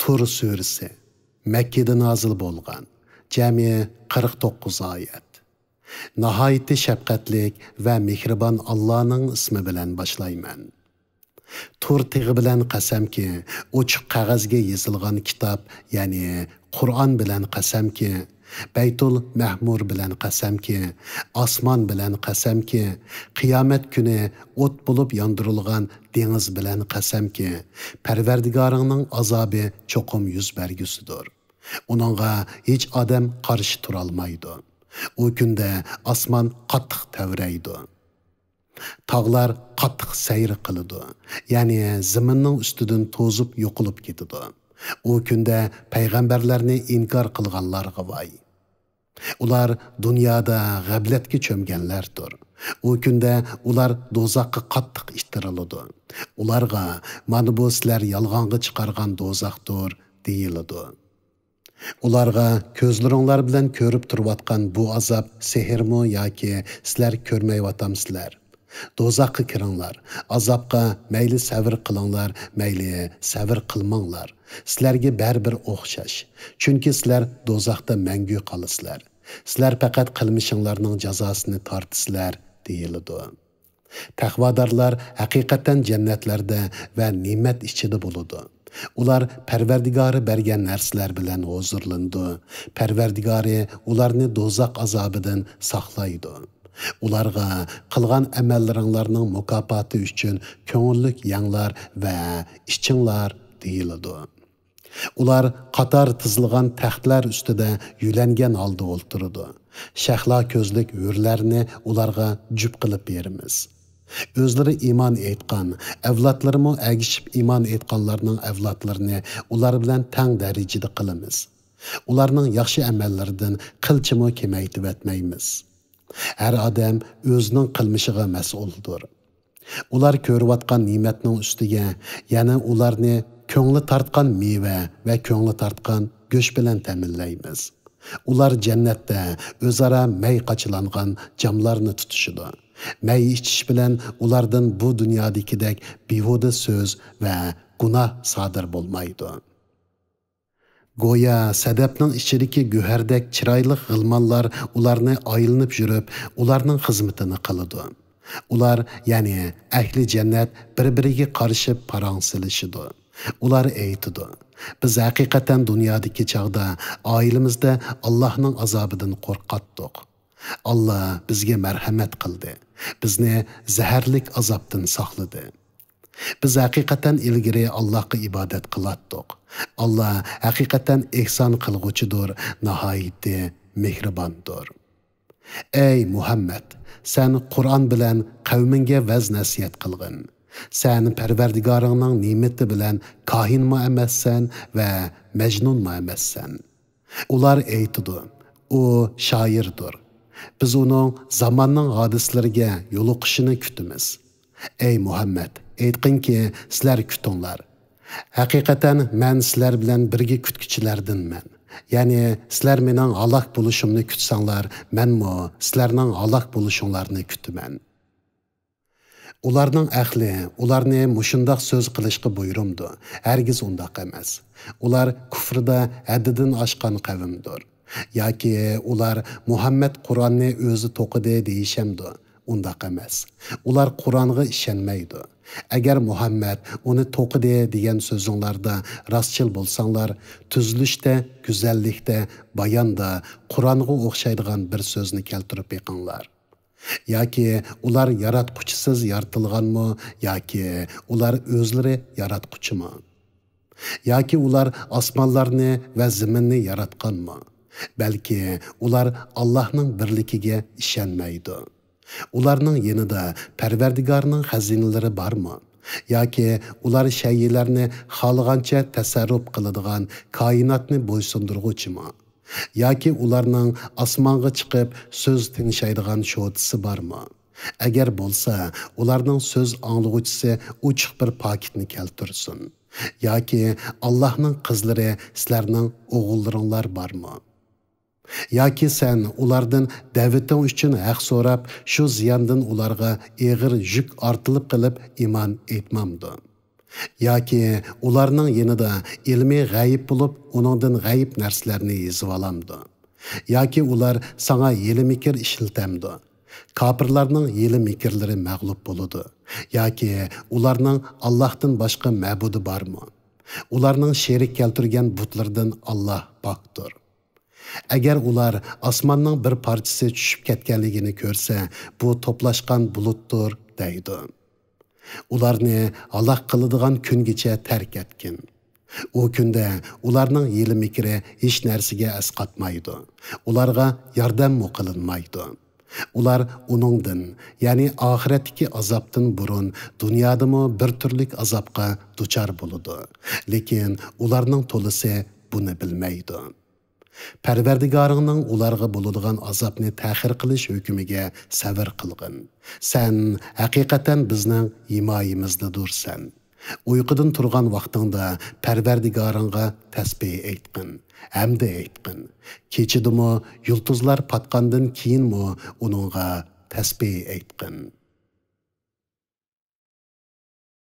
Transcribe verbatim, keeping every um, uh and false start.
تۇر سۈرىسى. مەككىدە نازىل بولغان. جەمئىي قىرىق توققۇز ئايەت. ناھايىتى شەپقەتلىك ۋە مېھرىبان ئاللانىڭ ئىسمى بىلەن باشلايمەن. تۇر تېغى بىلەن قەسەمكى، ئوچۇق قەغەزگە يېزىلغان كىتاب، يەنى قۇرئان بىلەن قەسەمكى، بەيتۇل مەھمۇر بىلەن قەسەمكى، ئاسمان بىلەن قەسەمكى، قىيامەت كۈنى ئوت بولۇپ ياندۇرۇلغان دېڭىز بىلەن قەسەمكى، پەرۋەردىگارىڭنىڭ ئازابى چوقۇم يۈز بەرگۈسىدۇر. ئۇنىڭغا ھېچ ئادەم قارشى تۇرالمايدۇ. ئۇ كۈندە ئاسمان قاتتىق تەۋرەيدۇ. تاغلار قاتتىق سەير قىلىدۇ، يەنى زېمىننىڭ ئۈستىدىن توزۇپ يوقىلىپ كېتىدۇ. ئۇ كۈندە پەيغەمبەرلەرنى ئىنكار قىلغانلارغا ۋاي! ئۇلار دۇنيادا غەپلەتكە چۆمگەنلەردۇر. ئۇ كۈندە ئۇلار دوزاخقا قاتتىق ئىتتىرىلىدۇ. ئۇلارغا، «مانا بۇ سىلەر يالغانغا چىقارغان دوزاختۇر» دېيىلىدۇ. ئۇلارغا، «كۆزلىرىڭلار بىلەن كۆرۈپ تۇرۇۋاتقان بۇ ئازاب سېھىرمۇ ياكى سىلەر كۆرمەيۋاتامسىلەر؟ دوزاخقا كىرىڭلار، ئازابقا مەيلى سەۋر قىلىڭلار، مەيلى سەۋر قىلماڭلار. سىلەرگە بەرىبىر ئوخشاش. چۈنكى سىلەر دوزاختا مەڭگۈ قالىسىلەر. سىلەر پەقەت قىلمىشىڭلارنىڭ جازاسىنى تارتىسىلەر» دېيىلىدۇ. تەقۋادارلار ھەقىقەتەن جەننەتلەردە ۋە نېمەت ئىچىدە بولىدۇ. ئۇلار پەرۋەردىگارى بەرگەن نەرسىلەر بىلەن ھۇزۇرلىنىدۇ. پەرۋەردىگارى ئۇلارنى دوزاخ ئازابىدىن ساقلايدۇ. ئۇلارغا، «قىلغان ئەمەللىرىڭلارنىڭ مۇكاپاتى ئۈچۈن كۆڭۈللۈك يەڭلار ۋە ئىچىڭلار» دېيىلىدۇ. ئۇلار قاتار تىزىلغان تەختلەر ئۈستىدە يۆلەنگەن ھالدا ئولتۇرىدۇ. شەھلا كۆزلۈك ھۆرلەرنى ئۇلارغا جۈپ قىلىپ بېرىمىز. ئۆزلىرى ئىمان ئېيتقان، ئەۋلادلىرىمۇ ئەگىشىپ ئىمان ئېيتقانلارنىڭ ئەۋلادلىرىنى ئۇلار بىلەن تەڭ دەرىجىدە قىلىمىز. ئۇلارنىڭ ياخشى ئەمەللىرىدىن قىلچىمۇ كېمەيتىۋەتمەيمىز. ھەر ئادەم ئۆزىنىڭ قىلمىشىغا مەسئۇلدۇر. ئۇلار كۆرۈۋاتقان نېمەتنىڭ ئۈستىگە يەنە ئۇلارنى كۆڭلى تارتقان مېۋە ۋە كۆڭلى تارتقان گۆش بىلەن تەمىنلەيمىز. ئۇلار جەننەتتە ئۆزئارا مەي قاچىلانغان جاملارنى تۇتۇشىدۇ. مەي ئىچىش بىلەن ئۇلاردىن بۇ دۇنيادىكىدەك بىھۇدە سۆز ۋە گۇناھ سادىر بولمايدۇ. گويا سەدەپنىڭ ئىچىدىكى گۆھەردەك چىرايلىق غىلمانلار ئۇلارنى ئايلىنىپ يۈرۈپ، ئۇلارنىڭ خىزمىتىنى قىلىدۇ. ئۇلار، يەنى ئەھلى جەننەت، بىر-بىرىگە قارىشىپ پاراڭ سېلىشىدۇ. ئۇلار ئېيتىدۇ، «بىز ھەقىقەتەن دۇنيادىكى چاغدا ئائىلىمىزدە ئاللاھنىڭ ئازابىدىن قورقاتتۇق. ئاللا بىزگە مەرھەمەت قىلدى. بىزنى زەھەرلىك ئازابتىن ساقلىدى. بىز ھەقىقەتەن ئىلگىرى ئاللاھقا ئىبادەت قىلاتتۇق. ئاللا ھەقىقەتەن ئېھسان قىلغۇچىدۇر، ناھايىتى مېھرىباندۇر.» ئەي مۇھەممەد، سەن قۇرئان بىلەن قەۋمىڭگە ۋەز-نەسىھەت قىلغىن. سەن پەرۋەردىگارىڭنىڭ نېمىتى بىلەن كاھىنمۇ ئەمەسسەن ۋە مەجنۇنمۇ ئەمەسسەن. ئۇلار ئېيتىدۇ، «ئۇ شائىردۇر. بىز ئۇنىڭ زاماننىڭ ھادىسىلىرىگە يولۇقۇشىنى كۈتىمىز.» ئەي مۇھەممەد، ئېيتقىنكى، سىلەر كۈتۈڭلار. ھەقىقەتەن مەن سىلەر بىلەن بىرگە كۈتكۈچىلەردىنمەن. يەنى سىلەر مېنىڭ ھالاك بولۇشۇمنى كۈتسەڭلار، مەنمۇ سىلەرنىڭ ھالاك بولۇشۇڭلارنى كۈتىمەن. ئۇلارنىڭ ئەھلى ئۇلارنى مۇشۇنداق سۆز قىلىشقا بۇيرۇمدۇ؟ ھەرگىز ئۇنداق ئەمەس. ئۇلار كۇفرىدا ھەددىدىن ئاشقان قەۋمدۇر. ياكى ئۇلار مۇھەممەد قۇرئاننى ئۆزى توقۇدى دېيىشەمدۇ؟ ئۇنداق ئەمەس. ئۇلار قۇرئانغا ئىشەنمەيدۇ. ئەگەر مۇھەممەد ئۇنى توقۇدى دېگەن سۆزۈڭلاردا راستچىل بولساڭلار، تۈزۈلۈشتە، گۈزەللىكتە، باياندا قۇرئانغا ئوخشايدىغان بىر سۆزنى كەلتۈرۈپ بېقىڭلار. ياكى ئۇلار ياراتقۇچىسىز يارىتىلغانمۇ ياكى ئۇلار ئۆزلىرى ياراتقۇچىمۇ؟ ياكى ئۇلار ئاسمانلارنى ۋە زېمىننى ياراتقانمۇ؟ بەلكى ئۇلار ئاللاھنىڭ بىرلىكىگە ئىشەنمەيدۇ. ئۇلارنىڭ يېنىدا پەرۋەردىگارنىڭ خەزىنىلىرى بارمۇ؟ ياكى ئۇلار شەيئىلەرنى خالىغانچە تەسەررۇپ قىلىدىغان كائىناتنى بويسۇندۇرغۇچىمۇ؟ ياكى ئۇلارنىڭ ئاسمانغا چىقىپ سۆز تىڭشايدىغان شوتىسى بارمۇ؟ ئەگەر بولسا، ئۇلارنىڭ سۆز ئاڭلىغۇچىسى ئوچۇق بىر پاكىتنى كەلتۈرسۇن. ياكى ئاللاھنىڭ قىزلىرى سىلەرنىڭ ئوغۇللىرىڭلار بارمۇ؟ ياكى سەن ئۇلاردىن دەۋىتىڭ ئۈچۈن ھەق سوراپ، شۇ زىياندىن ئۇلارغا ئېغىر يۈك ئارتىلىپ قېلىپ ئىمان ئېيتمامدۇ؟ ياكى ئۇلارنىڭ يېنىدا ئىلمى غەيىب بولۇپ، ئۇنىڭدىن غەيىب نەرسىلەرنى يېزىۋالامدۇ؟ ياكى ئۇلار ساڭا ھىيلە-مىكىر ئىشلىتەمدۇ؟ كاپىرلارنىڭ ھىيلە-مىكىرلىرى مەغلۇپ بولىدۇ. ياكى ئۇلارنىڭ ئاللاھتىن باشقا مەبۇدى بارمۇ؟ ئۇلارنىڭ شېرىك كەلتۈرگەن بۇتلىرىدىن ئاللاھ پاكتۇر. ئەگەر ئۇلار ئاسماننىڭ بىر پارچىسى چۈشۈپ كەتكەنلىكىنى كۆرسە، بۇ توپلاشقان بۇلۇتتۇر، دەيدۇ. ئۇلارنى ھالاك قىلىدىغان كۈنگىچە تەرك ئەتكىن. ئۇ كۈندە ئۇلارنىڭ ھىيلە-مىكرى ھېچ نەرسىگە ئەسقاتمايدۇ. ئۇلارغا ياردەممۇ قىلىنمايدۇ. ئۇلار ئۇنىڭدىن، يەنى ئاخىرەتتىكى ئازابتىن بۇرۇن دۇنيادىمۇ بىر تۈرلۈك ئازابقا دۇچار بولىدۇ. لېكىن ئۇلارنىڭ تولىسى بۇنى بىلمەيدۇ. پەرۋەردىگارىڭنىڭ ئۇلارغا بولىدىغان ئازابنى تەخىر قىلىش ھۆكمىگە سەۋر قىلغىن. سەن ھەقىقەتەن بىزنىڭ ھىمايىمىزدىدۇرسەن. ئۇيقۇدىن تۇرغان ۋاقتىڭدا پەرۋەردىگارىڭغا تەسبىھ ئېيتقىن، ھەمدە ئېيتقىن. كېچىدىمۇ، يۇلتۇزلار پاتقاندىن كېيىنمۇ ئۇنىڭغا تەسبىھ ئېيتقىن.